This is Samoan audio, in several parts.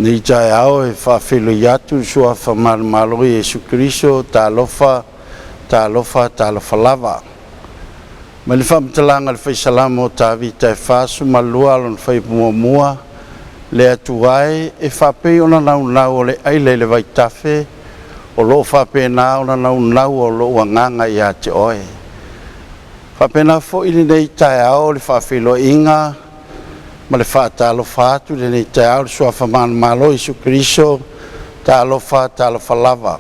Lenei taeao e faafeiloai atu i le Suafa manumalo o Iesu Keriso, talofa, talofa, talofa lava. Mai le faamatalaga a le Fai Salamo o Tavita e 42 lona fuaiupu 1, “Le Atua e, e faapei ona naunau o le aila i le vaitafe, o lo o faapena ona naunau o lou agaga ia te oe.” Faapena foi lenei taeao i le faafeiloaiga ma le faatalofa atu i lenei taeao i le Suafa manumalo o Iesu Keriso, talofa, talofa lava. O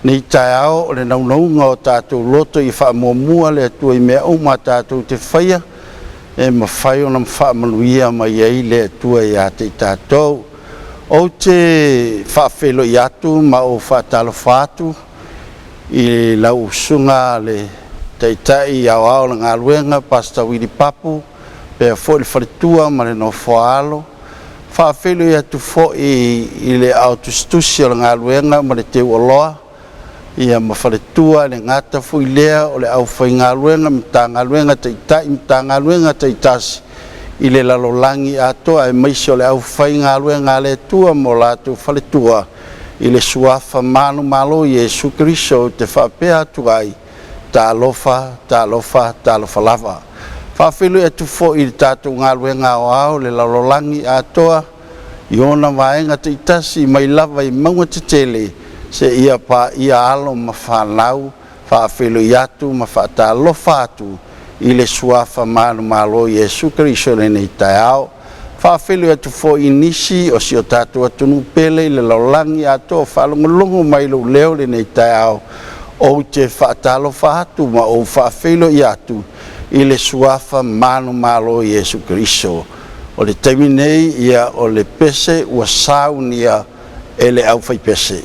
lenei taeao o le naunauga o tatou loto ia faamuamua le Atua i mea uma tatou te faia, e mafai ona faamanuia mai ai le Atua ia te i tatou. Ou te faafeiloai atu ma ou faatalofa atu i lau Susuga i le Taitai Aoao o le Galuega Pastor Willie Papu faapea foi le faletua ma le nofo-a-alo. E faafeiloai atu foi i le Aao Tusitusi o le Galuega ma le Teu Oloa ma faletua, e le gata foi i lea o le aufaigaluega o Matagaluega, Taitai o Matagaluega taitasi i le lalolagi atoa, aemaise o le aufaigaluega a le Atua ma o latou faletua, i le Suafa manumalo o Iesu Keriso. Ou te faapea atu ai, talofa, talofa, talofa lava. E faafeiloai atu foi i le tatou galuega aoao i le lalolagi atoa i ona vaega taitasi mai lava i mauga tetele seia paia alo ma fanau. E faafeiloai atu ma faatalofa atu i le Suafa manumalo o Iesu Keriso i lenei taeao. E faafeiloai atu foi i nisi o si o tatou atunuu pele i le lalolagi atoa o faalogologo mai i lou leo i lenei taeao. Ou te faatalofa atu ma ou faafeiloai atu i le Suafa manumalo o Iesu Keriso. O le taimi lenei, ia o le pese ua saunia e le aufaipese.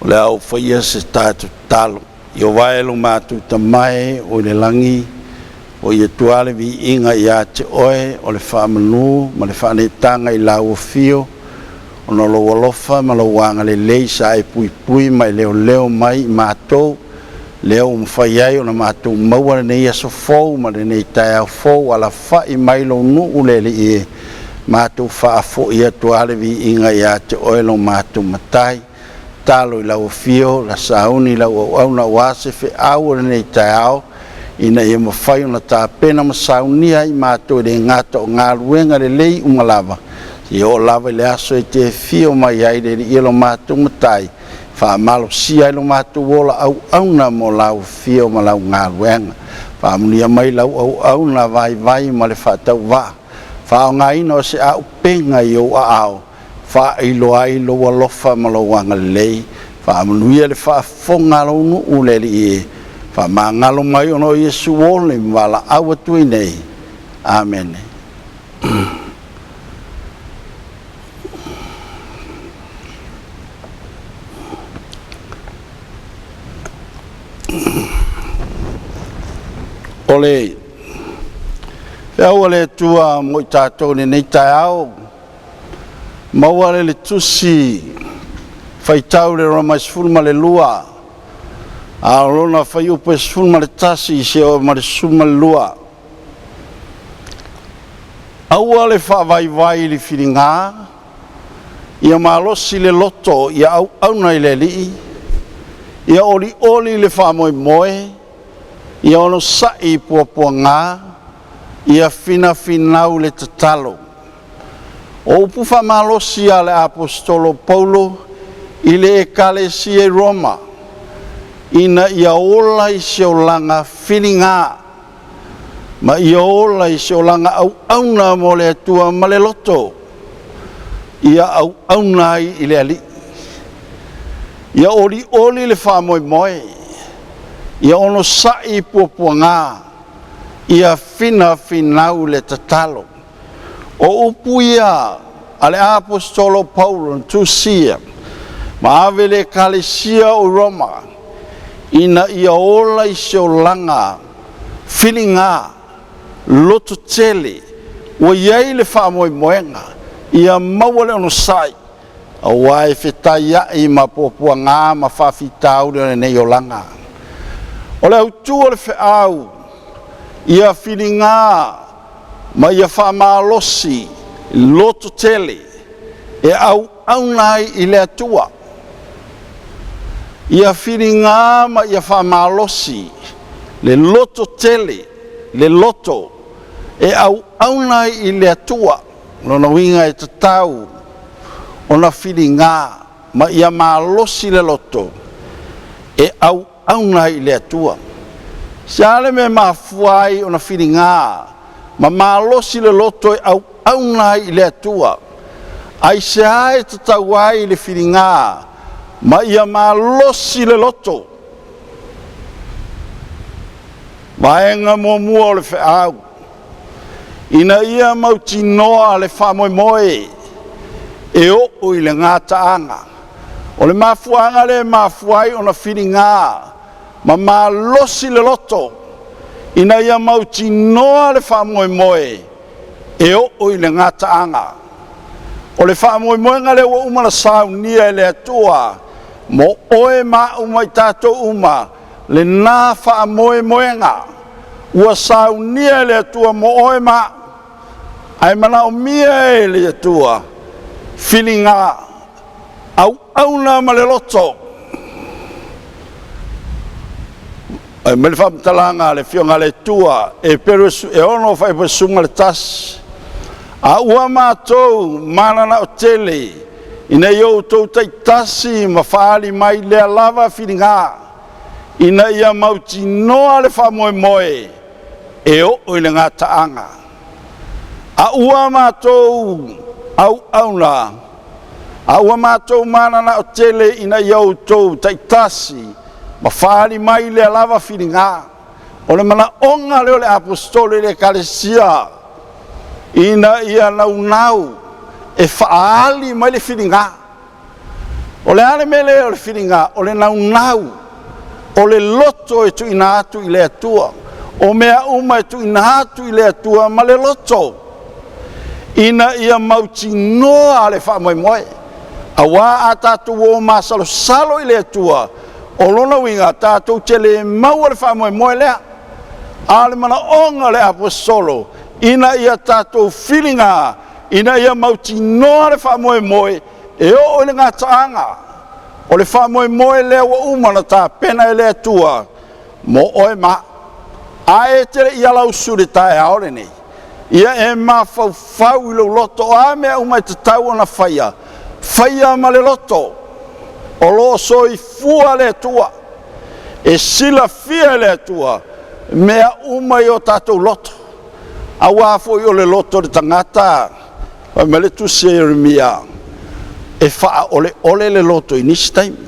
O le a ou faia se tatou tatalo. Ieova e lo matou Tama e oi le lagi, o i Atua le viiga ia te Oe o le faamanu ma le faaneetaga i lau afio, ona o lou alofa ma lou agalelei sa e puipui ma e leoleo mai i matou, lea ua mafai ai ona matou maua lenei aso fou ma lenei taeao fou. Alafai mai lou nuu le Alii e, matou faafoi atu lava le viiga ia te Oe lo matou Matai. Tatalo i lau afio la sauni i lau auauna aua se feau o lenei taeao, ina ia mafai ona tapena ma saunia ai matou, e le gata o galuega lelei uma lava, seia oo lava i le aso e te afio mai ai le Alii lo matou Matai, faamalosia ai lo matou ola auauna mo lau afio ma lau galuega. Faamanuia mai lau auauna vaivai ma le faatauvaa, faaaogaina o se auupega i ou aao, faailoa ai lou alofa ma lou agalelei. Faamanuia le faafofoga a lou nuu le Alii e, faamagalo mai ona o Iesu ole ma valaau atu ai nei. Amene. O le feau a le Atua mo i tatou i lenei taeao, maua le Tusi Faitau le Roma e 12, a o lona fuaiupu e 11 seia oo mai i le 12. Aua le faavaivai i le filiga, ia malosi le loto, ia auauna i le Alii, ia olioli le faamoemoe, ia onosai i puapuaga, ia finafinau le tatalo. O upu faamalosi a le Aposetolo Paulo i le Ekalesia i Roma, ina ia ola i se olaga filiga ma ia ola i se olaga auauna mo le Atua ma le loto, ia auauna ai i le Alii. Ia olioli le faamoemoe, ia onosai i puapuaga, ia finafinau le tatalo. O upu ia a le Aposetolo Paulo na tusia ma ave i le Ekalesia o Roma, ina ia ola i se olaga filiga, lototele, ua i ai le faamoemoega, ia maua le onosai, aua e fetaiai ma puapuaga ma faafitauli o lenei olaga. O le autu o le feau, ia filiga ma ia faamalosi lototele e auauna ai i le Atua. Ia filiga ma ia faamalosi le lototele, le loto e auauna ai i le Atua. O lona uiga e tatau ona filiga ma ia malosi le loto e auauna ai i le Atua. Se a le mea e mafua ai ona filiga ma malosi le loto e auauna ai i le Atua? Aisea e tatau ai le filiga ma ia malosi le loto? Vaega muamua o le feau, ina ia mautinoa le faamoemoe e oo i le gataaga. O le mafuaaga lea e mafua ai ona filiga ma malosi le loto, ina ia mautinoa le faamoemoe e oo i le gataaga. O le faamoemoega lea ua uma ona saunia e le Atua mo oe ma au ma i tatou uma, lena faamoemoega ua saunia e le Atua mo oe ma au, ae manaomia e le Atua filiga auauna ma le loto. Fai mai le faamatalaga a le Afioga a le Atua, Eperu e 6 fuaiupu e 11, A ua matou mananao tele ina ia outou taitasi ma faaali mai lea lava filiga, ina ia mautinoa le faamoemoe e oo i le gataaga. A ua matou auauna, a ua matou mananao tele ina ia outou taitasi ma faaali mai lea lava filiga. O le manaoga lea o le Aposetolo i le Ekalesia, ina ia naunau e faaali mai le filiga. O le a le mea lea o le filiga? O le naunau, o le loto e tuuina atu i le Atua, o mea uma e tuuina atu i le Atua ma le loto, ina ia mautinoa le faamoemoe. Aua a tatou o masalosalo i le Atua, o lona uiga tatou te le maua le faamoemoe lea. A o le manaoga o le Aposetolo, ina ia tatou filiga, ina ia mautinoa le faamoemoe e oo i le gataaga. O le faamoemoe lea ua uma ona tapena e le Atua mo oe ma a'u. Ae e te le i alausu i le taeao lenei, ia e mafaufau i lou loto, o a mea uma e tatau ona faia, faia ma le loto o lo o soifua le Atua. E silafia e le Atua mea uma i o tatou loto, aua foi o le loto o le tagata, fai mai le tusi a Ieremia, e faaoleole le loto i nisi taimi.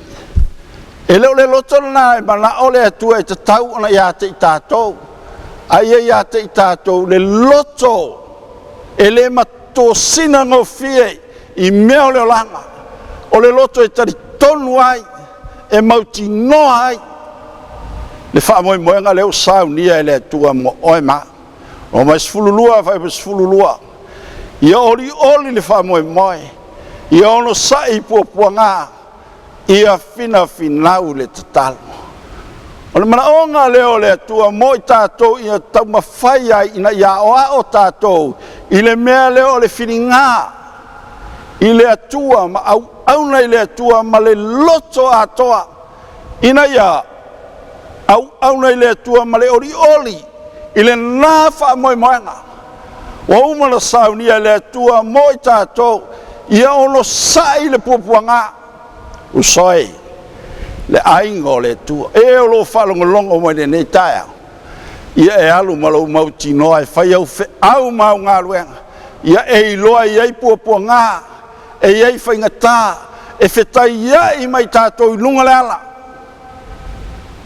E le o le loto lena e manao le Atua e tatau ona ia te i tatou, a ia ia te i tatou le loto e le matosina gofie i mea o le olaga, o le loto e talitonu ai, e mautinoa ai le faamoemoega lea ua saunia e le Atua mo oe ma a'u. Roma e 12 fuaiupu 12, Ia olioli le faamoemoe, ia onosai i puapuaga, ia finafinau le tatalo. O le manaoga lea o le Atua mo i tatou ia taumafai ai ina ia aoao tatou i le mea lea o le filiga i le Atua ma auauna i le Atua ma le loto atoa, ina ia auauna i le Atua ma le olioli i lena faamoemoega ua uma ona saunia e le Atua mo i tatou. Ia onosai le puapuaga. Uso e, le aiga o le Atua, e o lo o faalogologo mai i lenei taeao, ia e alu ma lou mautinoa e fai au feau ma au galuega, ia e iloa e i ai puapuaga, e i ai faigata, e fetaiai ma i tatou i luga o le ala,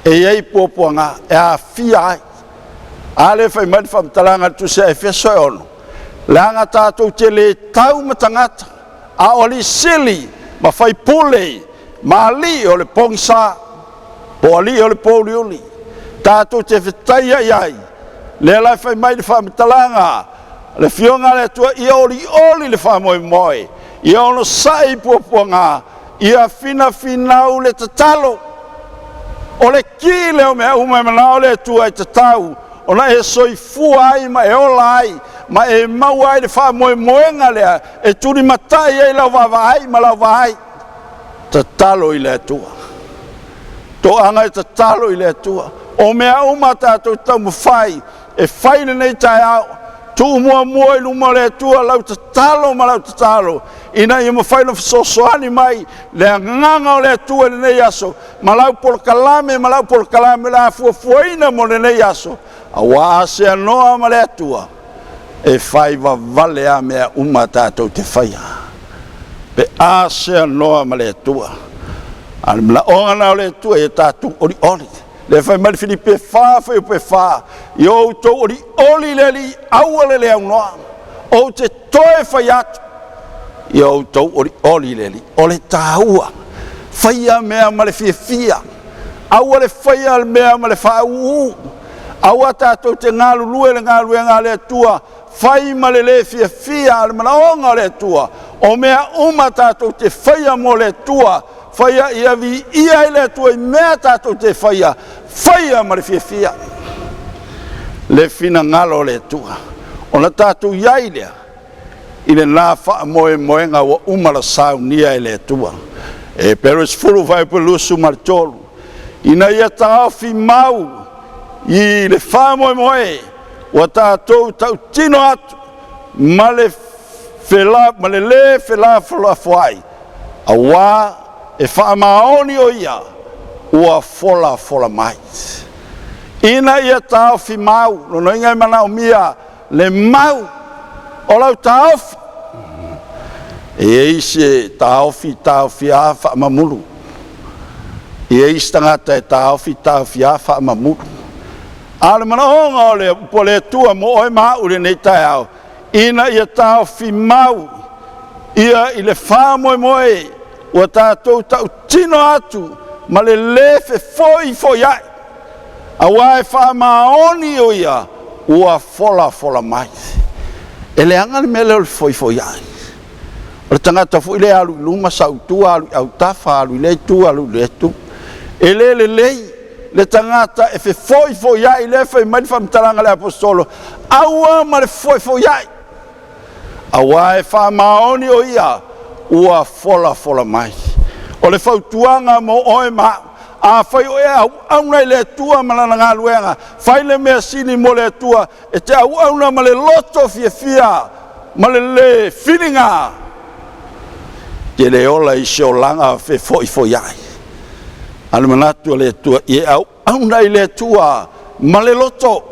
e i ai puapuaga e aafia ai. A lea e fai mai le faamatalaga a le Tusi a Efeso e 6, leaga tatou te le tau ma tagata, a o alii sili ma faipule ma alii o le pogisa po o alii o le pouliuli, tatou te fetaiai ai. Lea la e fai mai le faamatalaga le Afioga a le Atua, ia olioli le faamoemoe, ia onosai i puapuaga, ia finafinau le tatalo. O le ki lea o mea uma e manao le Atua e tatau ona e soifua ai ma e ola ai ma e maua ai le faamoemoega lea e tulimatai ai lau vaavaai ma lau vaai. Tatalo i le Atua. Toaga e tatalo i le Atua. O mea uma a tatou taumafai e fai lenei taeao, tuu muamua i luma o le Atua lau tatalo ma lau tatalo, ina ia mafai ona fesoasoani mai le Agaga o le Atua i lenei aso, ma lau polokalame ma lau polokalame o le a fuafuaina mo lenei aso, aua a seanoa ma le Atua, e fai vavale a mea uma tatou te faia, pe a seanoa ma le Atua. A o le manaoga lena o le Atua, ia tatou olioli. Lea fai mai le Filipi e 4, fuaiupu e 4, ia outou olioli i le Alii, aua le le aunoa. Ou te toe fai atu, ia outou olioli i le Alii. O le taua, faia mea ma le fiafia, aua le faia mea ma le faauu, aua tatou te galulue le galuega a le Atua, fai ma le lē fiafia. A o le manaoga o le Atua, o mea uma tatou te faia mo le Atua, faia ia viia ai le Atua i mea tatou te faia, faia ma le fiafia le finagalo o le Atua, ona tatou i ai lea i lena faamoemoega ua uma ona saunia e le Atua. Eperu e 10 fuaiupu 23, ina ia taofi mau i le faamoemoe ua tatou tautino atu ma le fela, ma le lē felafolafoai, auā e faamaoni o ia ua folafola mai. Ina ia taofi mau, lona uiga e manaomia le mau o lau taofi. E i ai isi e taofi taofiā faamamulu, e i ai isi tagata e taofi taofiā faamamulu. A o le manaoga o le upu a le Atua mo oe ma a'u i lenei taeao, ina ia taofi mau ia i le faamoemoe ua tatou tautino atu ma le lē fefoifoia'i, auā e faamaoni o ia ua folafola mai. E leaga le mea lea o le fefoifoia'i. O le tagata foi lea e alu i luma sau i tua, alu i autafa, alu i lea itu, alu i lea itu. E le lelei le tagata e fefoifoia'i. Lea e fai mai le faamatalaga a le Aposetolo, aua ma le fefoifoia'i, auā e faamaoni o ia ua folafola mai. O le fautuaga mo oe ma a'u, afai o e auauna i le Atua ma Lana galuega, fai le mea sili mo le Atua, e te auauna ma le loto fiafia ma le lē filiga, e te le ola i se olaga fefoifoia'i. A o le manatu o le Atua, ia e auauna i le Atua ma le loto,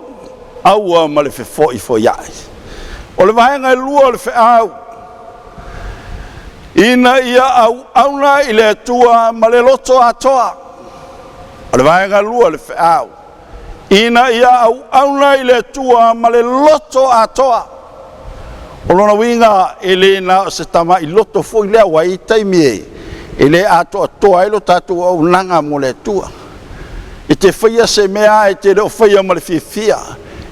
aua ma le fefoifoia'i. O le vaega e lua o le feau, ina ia auauna i le Atua ma le loto atoa. O le vaega lua o le feau, ina ia auauna i le Atua ma le loto atoa. O lona uiga e le na o se tamai loto foi lea, ua i ai taimi e le atoatoa ai lo tatou auaunaga mo le Atua. E te faia se mea e te le o faia ma le fiafia,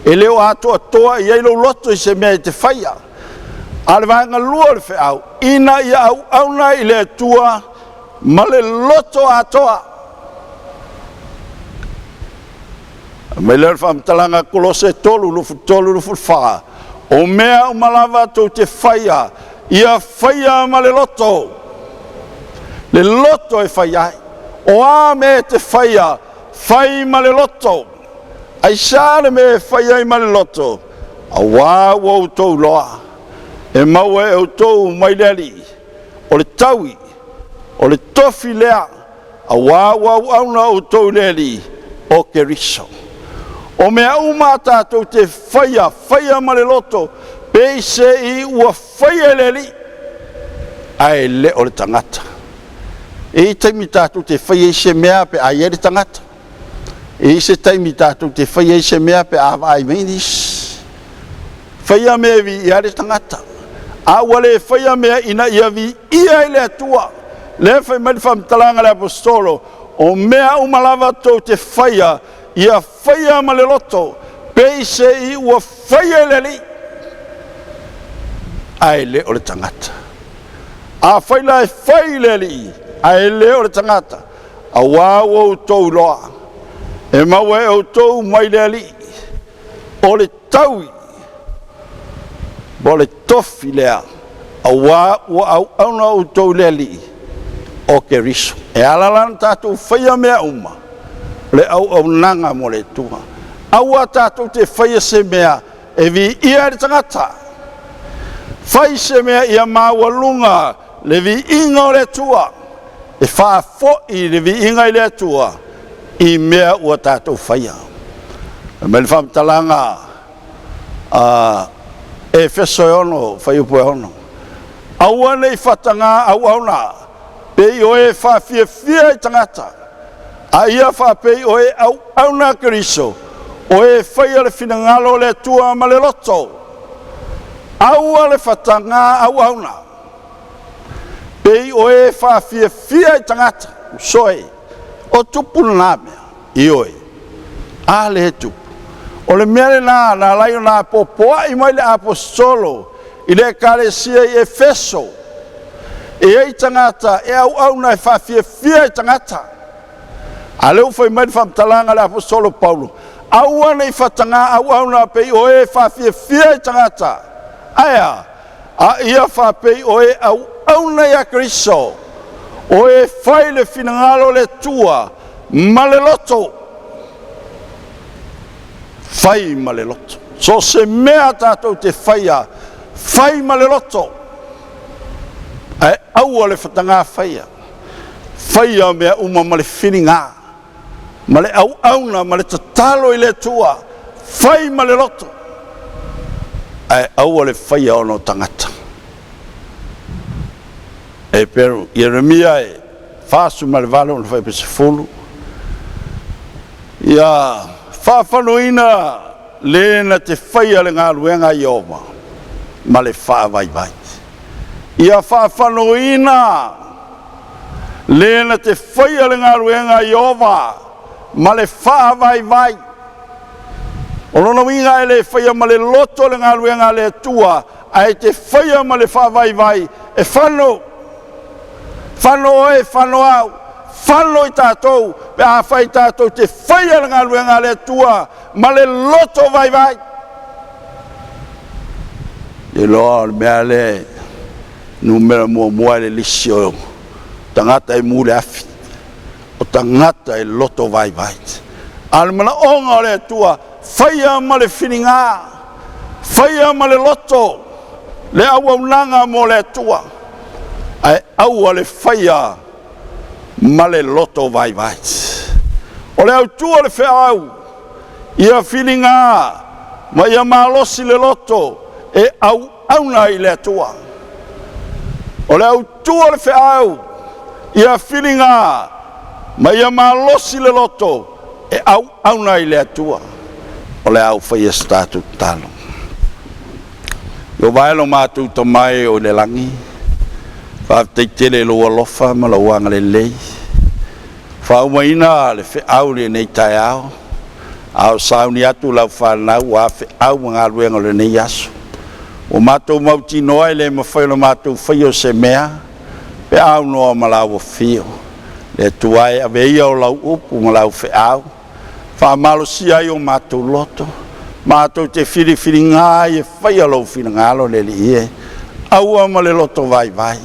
e le o atoatoa i ai lou loto i se mea e te faia. A o le vaega lua o le feau, ina ia auauna i le Atua ma le loto atoa. Fai mai lea o le faamatalaga a Kolose 3:23, 24, O mea uma lava tou te faia, ia faia ma le loto, le loto e fai ai. O a mea e te faia, fai ma le loto. Aisea le mea e fai ai ma le loto? Auā ua outou iloa, e maua e outou mai le Alii, o le taui, o le tofi lea, auā ua auauna outou i le Alii o Keriso. O mea uma a tatou te faia, faia ma le loto, peisei ua faia e le Alii, ae le o le tagata. E i ai taimi tatou te faia ai se mea pe a i ai le tagata. E i ai se taimi tatou te faia ai se mea pe a vaai mai nisi. Faia mea e viia ai le tagata, a ua le faia mea ina ia viia ai le Atua. Lea fai mai le faamatalaga a le Aposetolo, o mea uma lava tou te faia, ia faia ma le loto, peisei ua faia e le Alii, ae le o le tagata. Afai la e fai i le Alii, ae le o le tagata, auā ua outou iloa, e maua e outou mai le Alii, o le taui po o le tofi lea, auā ua auauna outou i le Alii o Keriso. E ala la ona tatou faia mea uma, o le auaunaga mo le Atua. Aua tatou te faia se mea e viia ai le tagata. Fai se mea ia maualuga le viiga o le Atua, e faafoi le viiga i le Atua i mea ua tatou faia. Fai mai le faamatalaga a Efeso e 6, fuaiupu e 6, Aua ne i fataga auauna, pei o e faafiafia i tagata, a ia faapei o e auauna a Keriso, o e faia le finagalo o le Atua ma le loto. Aua le fataga auauna, pei o e faafiafia i tagata. Uso e, o tupu lena mea? Ioe. A lea e tupu. O le mea lena na ala ai ona apoapoai mai le Aposetolo i le ekalesia i Efeso, e i ai tagata e auauna e faafiafia i tagata. A lea ua fai mai le faamatalaga a le Aposetolo Paulo, aua ne i fataga auauna pei o e faafiafia i tagata, ae a? A ia faapei o e auauna ia Keriso, o e fai le finagalo o le Atua ma le loto, fai ma le loto. So o se mea tatou te faia, fai ma le loto, ae aua le fataga faia. Faia mea uma ma le filiga, ma le auauna, ma le tatalo i le Atua, fai ma le loto, ae aua le faia ona o tagata. E pei Ieremia e 48 ona fuaiupu e 10, ia faafanoina le na te faia le galuega a Ieova ma le faavaivai. Ia faafanoina le na te faia le galuega a Ieova ma le faavaivai. O lona uiga e le faia ma le loto le galuega a le Atua, ae te faia ma le faavaivai e fano. Fano oe, fano au, fano i tatou pe afai tatou te faia le galuega a le Atua ma le loto vaivai. Iloa o le mea lea numera muamua i le lisi o Tagata e mu le afi, o tagata e loto vaivai. A o le manaoga o le Atua, faia ma le filiga, faia ma le loto le auaunaga mo le Atua, ae aua le faia ma le loto vaivai. O le autu o le feau, ia filiga ma ia malosi le loto e auauna i le Atua. O le autu o le feau, ia filiga ma ia malosi le loto e auauna i le Atua. O le a ou faia se tatou tatalo. Ieova e lo matou Tama e o i le lagi, faafetai tele i lou alofa ma lou agalelei, ua faaumaina le feau i lenei taeao, a o sauni atu lau fanau aua feau ma galuega o lenei aso. Ua matou mautinoa e le mafai ona matou faia o se mea pe a aunoa ma lau afio. Le Atua e, avea ia o lau upu ma lau feau, faamalosia ai o matou loto, matou te filifiliga ai e faia lou finagalo le Alii e, aua ma le loto vaivai,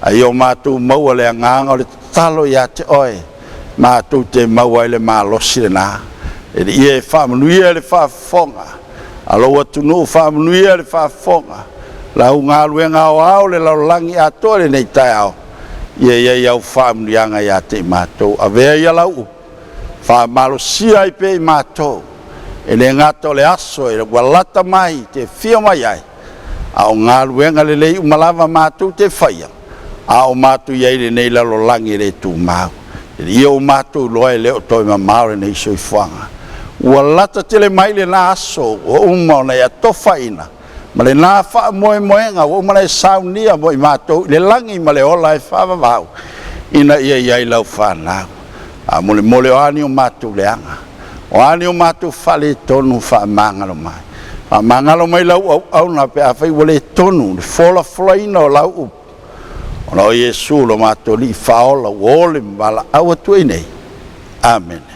a ia o matou maua le agaga o le tatalo ia te oe, matou te maua ai le malosi lena. Le Alii e, faamanuia le faafofoga a lou atunuu, faamanuia le faafofoga lau galuega aoao le lalolagi atoa i lenei taeao, ia i ai au faamanuiaga ia te i matou. Avea ia lau upu, faamalosia ai pea i matou, e le gata o le aso e ua lata mai te afio mai ai, a o galuega lelei uma lava matou te faia, a o matou i ai i lenei lalolagi e le tumau. Ia ua matou iloa e le o toe mamao lenei soifuaga, ua lata tele mai lena aso ua uma ona e atofaina, ma lena faamoemoega ua uma ona e saunia mo i matou i le lagi ma le ola e faavavau, ina ia i ai lau fanau. Faamolemole o a ni o matou leaga, o a ni o matou faaletonu, faamagalo mai. Faamagalo mai lau auauna pe afai ua le tonu le folafolaina o lau upu, ona o Iesu lo matou Alii Faaola ua ole ma valaau atu ai nei. Amene.